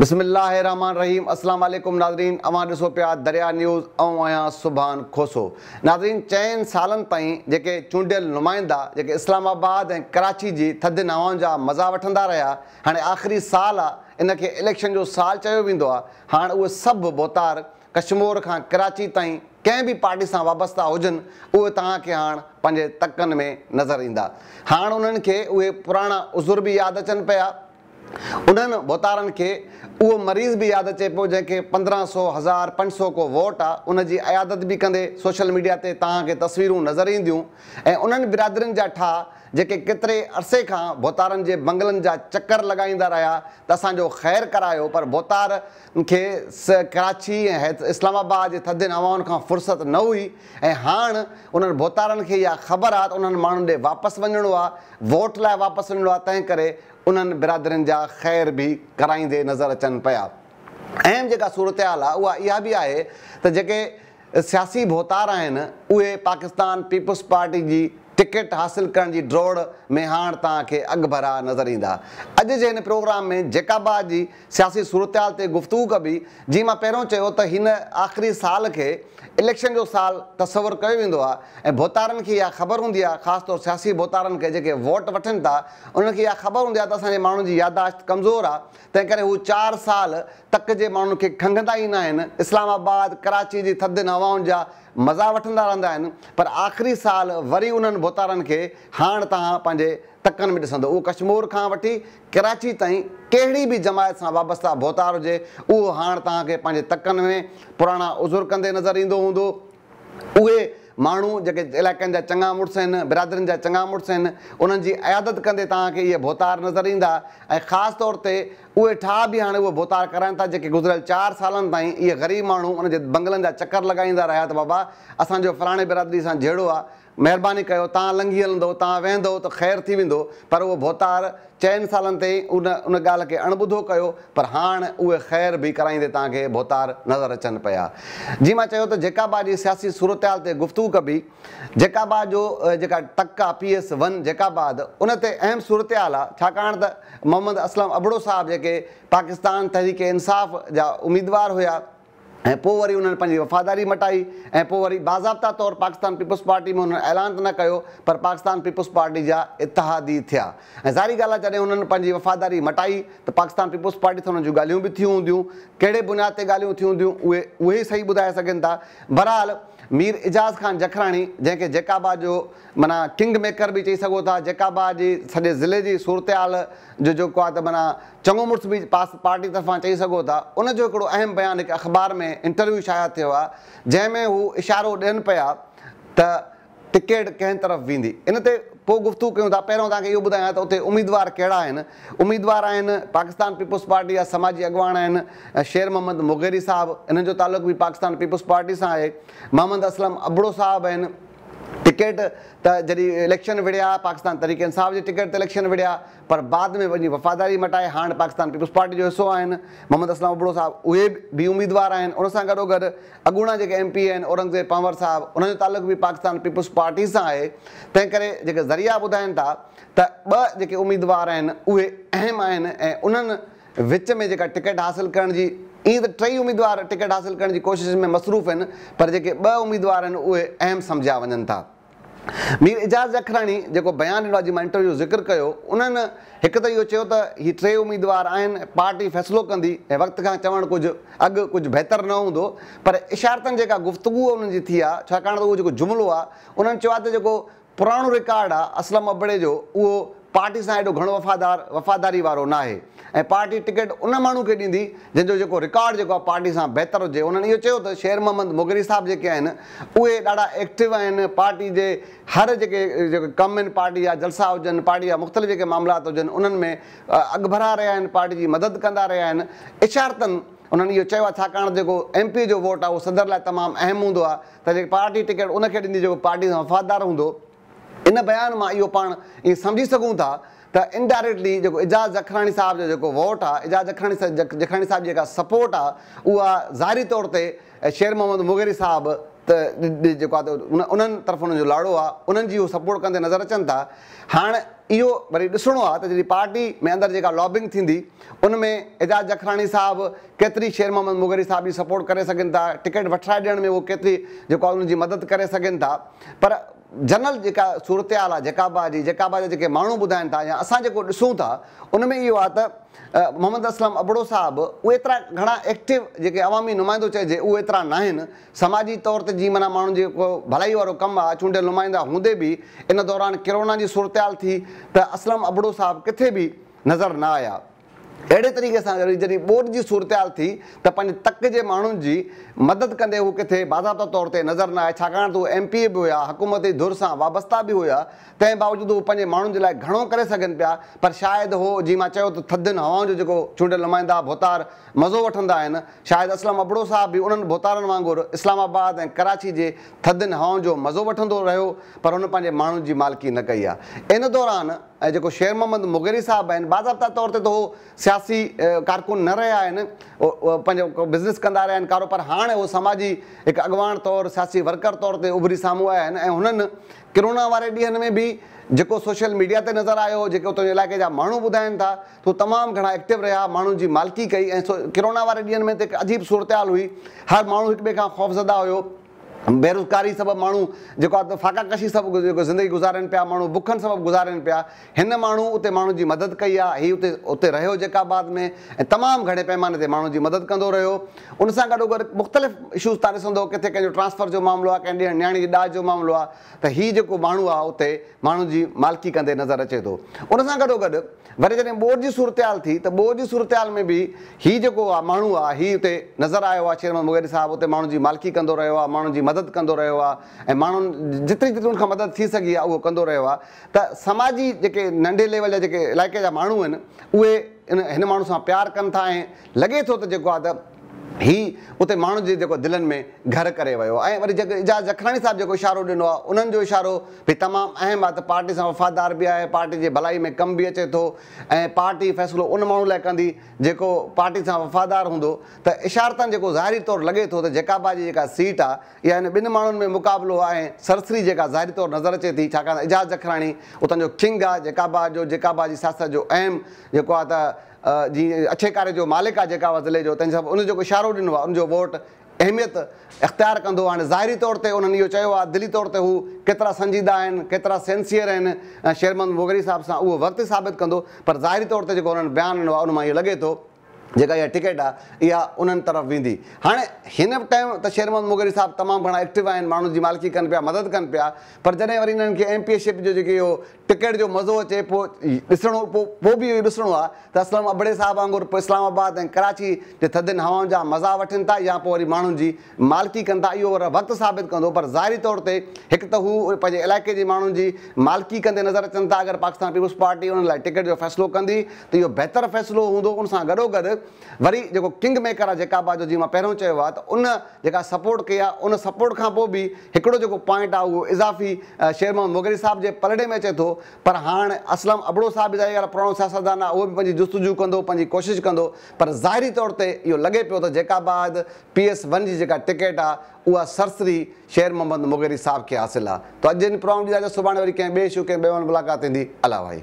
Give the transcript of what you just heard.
بسم الله الرحمٰن الرحيم اسلام عليڪم ناظرين اوهان ڏسو پيا دريا نيوز آئون آهيان سبحان کوسو ناظرين چئن سالن تائين جيڪي چونڊيل نمائندا جيڪي اسلام آباد ۽ ڪراچي جي ٿڌين هوائن جا مزا وٺندا رهيا هاڻي آخري سال آ ان کي اليڪشن جو سال چيو ويندو آ هاڻ اهي سڀ ڀوتار ڪشمور کان ڪراچي تائين ڪنهن به پارٽي سان وابسته هجن اهي توهان کي هاڻ پنهنجي تڪن ۾ نظر ايندا هاڻ انهن کي اهي پراڻا عذر به ياد اچن پيا. انهن ڀوتارن کي اهو مريض به ياد اچي پيو جنهن کي 15 سو، 1500 ڪو ووٽ آ ان جي عيادت به ڪندي سوشل ميڊيا تي توهان کي تصويرون نظر اينديون ۽ انهن برادرين جا ٺاهه جيڪي ڪيتري عرصي کان ڀوتارن جي بنگلن جا چڪر لڳائيندا رهيا ته اسان جو خير ڪرايو پر ڀوتار کي ڪراچي ۽ اسلام آباد جي ٿڌين هوائن کان فرصت نه هئي ۽ هاڻ انهن ڀوتارن کي اها خبر آ ته انهن ماڻهن ڏي واپس وڃڻو آ ووٽ لاء واپس وڃڻو آ تنهن ڪري انهن برادرين جا خير به ڪرائيندي نظر اچن پيا. اهم جيڪا صورتحال آ اها اها به آهي ته جيڪي سياسي ڀوتار آهن اهي پاڪستان پيپلز پارٽي جي ٽڪيٽ حاصل ڪرڻ جي ڊوڙ ۾ هاڻ توهان کي اڳڀرا نظر ايندا. اڄ جي هن پروگرام ۾ جيڪب آباد جي سياسي صورتحال تي گفتگو ڪبي، جيئن مان پهريون چيو ته هن آخري سال کي اليڪشن جو سال تصور ڪيو ويندو آهي ۽ ڀوتارن کي اها خبر هوندي آهي خاص طور سياسي ڀوتارن کي جيڪي ووٽ وٺن ٿا انهن کي اها خبر هوندي آهي ته اسان جي ماڻهن جي يادداشت ڪمزور آهي تنهن ڪري هو چار سال تڪ جي ماڻهن کي کنگهندا ئي ناهن اسلام آباد ڪراچي جي ٿڌين هوائن جا مزا وٺندا رهندا آهن پر آخري سال وري انهن ڀوتارن کي هاڻ توهان پنهنجي تڪن ۾ ڏسندو اهو ڪشمور کان وٺي ڪراچي تائين ڪهڙي به جماعت سان وابسته ڀوتار هجي اهو هاڻ توهان کي پنهنجي تڪن ۾ پراڻا عذر ڪندي نظر ايندو هوندو. اهي ماڻهو جيڪي علائقن جا چڱا مڙس آهن، برادرين جا چڱا مڙس آهن، انهن جي عيادت ڪندي توهان کي اهي ڀوتار نظر ايندا ۽ خاص طور تي اهي ٺاهه به هاڻي اهي ڀوتار ڪرائن ٿا جيڪي گذريل چار سالن تائين اهي غريب ماڻهو ان جي بنگلن جا چڪر لڳائيندا رهيا ته بابا اسان جو فلاڻي برادري سان جهيڙو آ مهرباني ڪيو توهان لنگهي هلندؤ، توهان ويهندؤ ته خير ٿي ويندو، پر اهو ڀوتار چئن سالن تائين ان ان ڳالهه کي اڻ ٻڌو ڪيو، پر هاڻ اهي خير به ڪرائيندي توهان کي ڀوتار نظر اچن پيا. جيئن مان چيو ته جيڪب آباد جي سياسي صورتحال تي گفتگو ڪبي، جيڪب آباد جو جيڪا تڪ آ پي ايس ون جيڪب آباد ان تي اهم صورتحال آ، ڇاڪاڻ ته محمد اسلم ابڙو صاحب جيڪي پاڪستان تحريڪ انصاف جا اميدوار هيا، ۽ پوء وري انهن پنهنجي وفاداري مٽائي ۽ پوء وري باضابطا طور پاڪستان پيپلز پارٽي ۾ انهن اعلان ته نه ڪيو پر پاڪستان پيپلز پارٽي جا اتحادي ٿيا ۽ ظاهري ڳالهه آهي جڏهن انهن پنهنجي وفاداري مٽائي ته پاڪستان پيپلز پارٽي سان انهن جون ڳالهيون به ٿيون هونديون ڪهڙي بنياد تي ڳالهيون ٿيون هونديون اهي اهي ئي صحيح ٻڌائي سگهن ٿا بهرحال مير اعجاز خان جکراڻي جنهن کي جيڪب آباد جو معنيٰ ڪنگ ميڪر به چئي سگهو ٿا جيڪب آباد جي سڄي ضلعي جي صورتحال جو جيڪو آهي ته معنيٰ چڱو مڙس به پاس پارٽي طرفان چئي سگهو ٿا ان جو هڪڙو اهم بيان هڪ اخبار ۾ انٽرويو شايع ٿيو آهي جنهن ۾ هو اشارو ڏين پيا ته ٽڪيٽ ڪنهن طرف ويندي ان تي پوء گفتگو ڪيون ٿا پهريون توهان کي اهو ٻڌايان ته اتي اميدوار ڪهڙا آهن اميدوار آهن پاڪستان پيپلز پارٽي جا سماجي اڳواڻ آهن شير محمد مغيري صاحب انهن جو تعلق به پاڪستان پيپلز پارٽي سان آهي محمد اسلم ابڙو صاحب آهن ٽڪيٽ ته جڏهن اليڪشن وڙهيا پاڪستان تحريڪ انصاف جي ٽڪيٽ تي اليڪشن وڙهيا پر بعد ۾ وڃي وفاداري مٽائي هاڻ پاڪستان پيپلز پارٽي جو حصو آهن محمد اسلم ابڙو صاحب اهي به اميدوار آهن ان سان گڏو گڏ اڳوڻا جيڪي ايم پي اي آهن اورنگزيب پنهور صاحب انهن جو تعلق به پاڪستان پيپلز پارٽي سان آهي تنهن ڪري جيڪي ذريعا ٻڌائن ٿا ته ٻه جيڪي اميدوار آهن اهي اهم آهن ۽ انهن وچ ۾ جيڪا ٽڪيٽ حاصل ڪرڻ جي ائين ته ٽئي اميدوار ٽڪيٽ حاصل ڪرڻ جي ڪوشش ۾ مصروف آهن پر جيڪي ٻه اميدوار آهن اهي اهم سمجهيا وڃن ٿا. مير اعجاز جکراڻي جيڪو بيان ڏنو آهي جنهن مان انٽرويو جو ذڪر ڪيو انهن هڪ ته اهو چيو ته هي ٽي اميدوار آهن پارٽي فيصلو ڪندي ۽ وقت کان چوڻ ڪجهه اڳ ڪجهه بهتر نه هوندو پر اشارتن جيڪا گفتگو انهن جي ٿي آهي ڇاڪاڻ ته اهو جيڪو جملو آهي انهن چيو آهي ته جيڪو پراڻو رڪارڊ آ اسلم ابڙي جو اهو پارٽي سان ايڏو گهڻو وفادار وفاداري وارو ناهي ۽ پارٽي ٽڪيٽ ان ماڻهو کي ڏيندي جنهن جو جيڪو رڪارڊ جيڪو آ پارٽي سان بهتر هجي انهن اهو چيو ته شير محمد مغيري صاحب جيڪي آهن اهي ڏاڍا ايڪٽو آهن پارٽي جي هر جيڪي جيڪي ڪم آهن پارٽي جا جلسا هجن پارٽي جا مختلف جيڪي معاملات هجن انهن ۾ اڳڀرا رهيا آهن پارٽي جي مدد ڪندا رهيا آهن اشارتن انهن اهو چيو آ ڇاڪاڻ ته جيڪو ايم پي اي جو ووٽ آ اهو صدر لاء تمام اهم هوندو آ ته جيڪي پارٽي ٽڪيٽ ان کي ڏيندي جيڪو پارٽي سان وفادار هوندو. ان بيان مان اهو پاڻ ائين سمجهي سگهون ٿا ته انڊائريڪٽلي جيڪو اعجاز جکراڻي صاحب جو جيڪو ووٽ آ، اعجاز جکراڻي صاحب جي جيڪا سپورٽ آ اها ظاهري طور تي شير محمد مغيري صاحب ته جيڪو آهي ته انهن طرف انهن جو لاڙو آهي انهن جي هو سپورٽ ڪندي نظر اچن ٿا. هاڻ اهو وري ڏسڻو آهي ته جڏهن پارٽي ۾ اندر جيڪا لابنگ ٿيندي ان ۾ اعجاز جکراڻي صاحب ڪيتري شير محمد مغيري صاحب جي سپورٽ ڪري سگهن ٿا، ٽڪيٽ وٺرائي ڏيڻ ۾ هو ڪيتري جيڪو آهي انهن جي مدد ڪري سگهن ٿا. پر جنرل جيڪا صورتحال آهي جيڪب آباد جي، جيڪب آباد جا جيڪي ماڻهو ٻڌائن ٿا يا اسان جيڪو ڏسون ٿا ان ۾ اهو آهي ته محمد اسلم ابڙو صاحب اهي ايترا گهڻا ايڪٽو جيڪي عوامي نمائندو چئجي اهي ايترا ناهن. سماجي طور تي جيئن معنيٰ ماڻهن جي ڪو ڀلائي وارو ڪم آ، چونڊيل نمائندا هوندي به ان دوران ڪرونا جي صورتحال ٿي ته اسلم ابڙو صاحب ڪٿي به نظر نه آيا. اهڙي طريقي سان وري جڏهن ٻوڏ جي صورتحال ٿي ته پنهنجي تڪ جي ماڻهن جي مدد ڪندي هو ڪٿي باضابطا طور تي نظر نه آيا ڇاڪاڻ ته هو ايم پي اي به هيا، حڪومتي ڌر سان وابسته به هيا، تنهن باوجود هو پنهنجي ماڻهن جي لاء گهڻو ڪري سگهن پيا پر شايد هو جيئن مان چيو ته ٿڌين هوائن جو جيڪو چونڊيل نمائندا ڀوتار مزو وٺندا آهن شايد اسلم ابڙو صاحب به انهن ڀوتارن وانگر اسلام آباد ۽ ڪراچي جي ٿڌين هوائن جو مزو وٺندو رهيو پر هن پنهنجي ماڻهن جي مالڪي نه ڪئي آهي. ان دوران جيڪو شير محمد مغيري صاحب آهن باضابطا طور تي ته هو سياسي ڪارڪن نه رهيا آهن پنهنجو بزنس ڪندا رهيا آهن ڪارو پر هاڻ هو سماجي هڪ اڳواڻ طور سياسي ورڪر طور تي اڀري سامهون آيا آهن ۽ هنن ڪرونا واري ڏينهن ۾ به جيڪو سوشل ميڊيا تي نظر آيو جيڪي اتان جي علائقي جا ماڻهو ٻڌائن ٿا ته هو تمام گهڻا ايڪٽو رهيا ماڻهن جي مالڪي ڪئي ۽ ڪرونا واري ڏينهن ۾ ته هڪ عجيب صورتحال هئي هر ماڻهو هڪ ٻئي کان خوفزده هيو بيروزگاري سبب ماڻهو جيڪو آهي فاقا ڪشي سبب جيڪو زندگي گذارين پيا ماڻهو بکن سبب گذارين پيا هن ماڻهو اتي ماڻهن جي مدد ڪئي آهي هي اتي اتي رهيو جيڪب آباد ۾ ۽ تمام گهڻي پيماني تي ماڻهن جي مدد ڪندو رهيو ان سان گڏو گڏ مختلف اشوز تان ڏسندو ڪٿي ڪنهن جو ٽرانسفر جو معاملو آهي ڪنهن ڏينهن نياڻي جي ڏاج جو معاملو آهي ته هي جيڪو ماڻهو آهي اتي ماڻهن جي مالڪي ڪندي نظر اچي ٿو. ان سان گڏوگڏ وري جڏهن ٻوڏ جي صورتحال ٿي ته ٻوڏ جي صورتحال ۾ به هي جيڪو آهي ماڻهو آهي هي اتي نظر آيو آهي شير محمد مغيري صاحب اتي ماڻهن جي مالڪي ڪندو رهيو آهي ماڻهن جي مدد ڪندو رهيو آهي ۽ ماڻهن جيتري جيتري ان کان مدد ٿي سگهي آهي اهو ڪندو رهيو آهي ته سماجي جيڪي ننڍي ليول جا جيڪي علائقي جا ماڻهو آهن اهي هن ماڻهو سان پيار ڪن ٿا ۽ لڳي ٿو ته جيڪو آهي ته هي اتي ماڻهن جي جيڪو دلن ۾ گهر ڪري ويو ۽ وري جيڪو اعجاز جکراڻي صاحب جيڪو اشارو ڏنو آهي انهن جو اشارو به تمام اهم آهي ته پارٽي سان وفادار به آهي پارٽي جي ڀلائي ۾ ڪم به اچي ٿو ۽ پارٽي فيصلو ان ماڻهو لاء ڪندي جيڪو پارٽي سان وفادار هوندو ته اشارتن جيڪو ظاهري طور لڳي ٿو ته جيڪب آباد جي جيڪا سيٽ آهي اها هن ٻن ماڻهن ۾ مقابلو آهي ۽ سرسري جيڪا ظاهري طور نظر اچي ٿي ڇاڪاڻ ته اعجاز جکراڻي اتان جو ڪنگ آهي جيڪب آباد جو جيڪب آباد جي سياست جو اهم جيڪو آهي ته جي اڇي ڪاري جو مالڪ آ جيڪب آباد ضلعي جو تنهن سبب ان جيڪو اشارو ڏنو آ ان جو ووٽ اهميت اختيار ڪندو هاڻي ظاهري طور تي انهن اهو چيو آ دلي طور تي هو ڪيترا سنجيده آهن ڪيترا سينسيئر آهن شير محمد مغيري صاحب سان اهو وقت ئي ثابت ڪندو پر ظاهري طور تي جيڪو انهن بيان ڏنو آ ان مان اهو لڳي ٿو جيڪا اها ٽڪيٽ آ اها انهن طرف ويندي هاڻي هن ٽائيم ته شير محمد مغيري صاحب تمام گهڻا ايڪٽو آهن ماڻهن جي مالڪي ڪن پيا مدد ڪن پيا پر جڏهن وري انهن کي ايم پي اي شپ جو جيڪي اهو ٽڪيٽ جو مزو اچي پوء ڏسڻو پوء پوء به اهو ڏسڻو آهي ته اسلم ابڙي صاحب وانگر پوء اسلام آباد ۽ ڪراچي جي ٿڌين هوائن جا مزا وٺن ٿا يا پوء وري ماڻهن جي مالڪي ڪن ٿا اهو وري وقت ثابت ڪندو پر ظاهري طور تي هڪ ته هو پنهنجي علائقي جي ماڻهن جي مالڪي ڪندي نظر اچن ٿا اگر پاڪستان پيپلز پارٽي انهن لاء ٽڪيٽ جو فيصلو ڪندي ته اهو بهتر فيصلو هوندو ان سان گڏوگڏ وري جيڪو ڪنگ ميڪر آهي جيڪب آباد جو جيئن مان پهريون چيو آهي ته ان جيڪا سپورٽ ڪئي آهي ان سپورٽ کان پوء به هڪڙو جيڪو پوائنٽ آهي اهو اضافي شير محمد مغيري صاحب جي پلڙي ۾ اچي ٿو پر هاڻ اسلم ابڙو صاحب به ظاهري ڳالهه پراڻو سياستدان آهي اهو به پنهنجي جستجو ڪندو پنهنجي ڪوشش ڪندو پر ظاهري طور تي اهو لڳي پيو ته جيڪب آباد پي ايس ون جي جيڪا ٽڪيٽ آهي اها سرسري شير محمد مغيري صاحب کي حاصل آهي ته اڄ جي پروگرام ڏيندا سڀاڻي وري ڪنهن ٻئي اشو ڪنهن ٻئي مهل ملاقات ٿيندي الله واهي.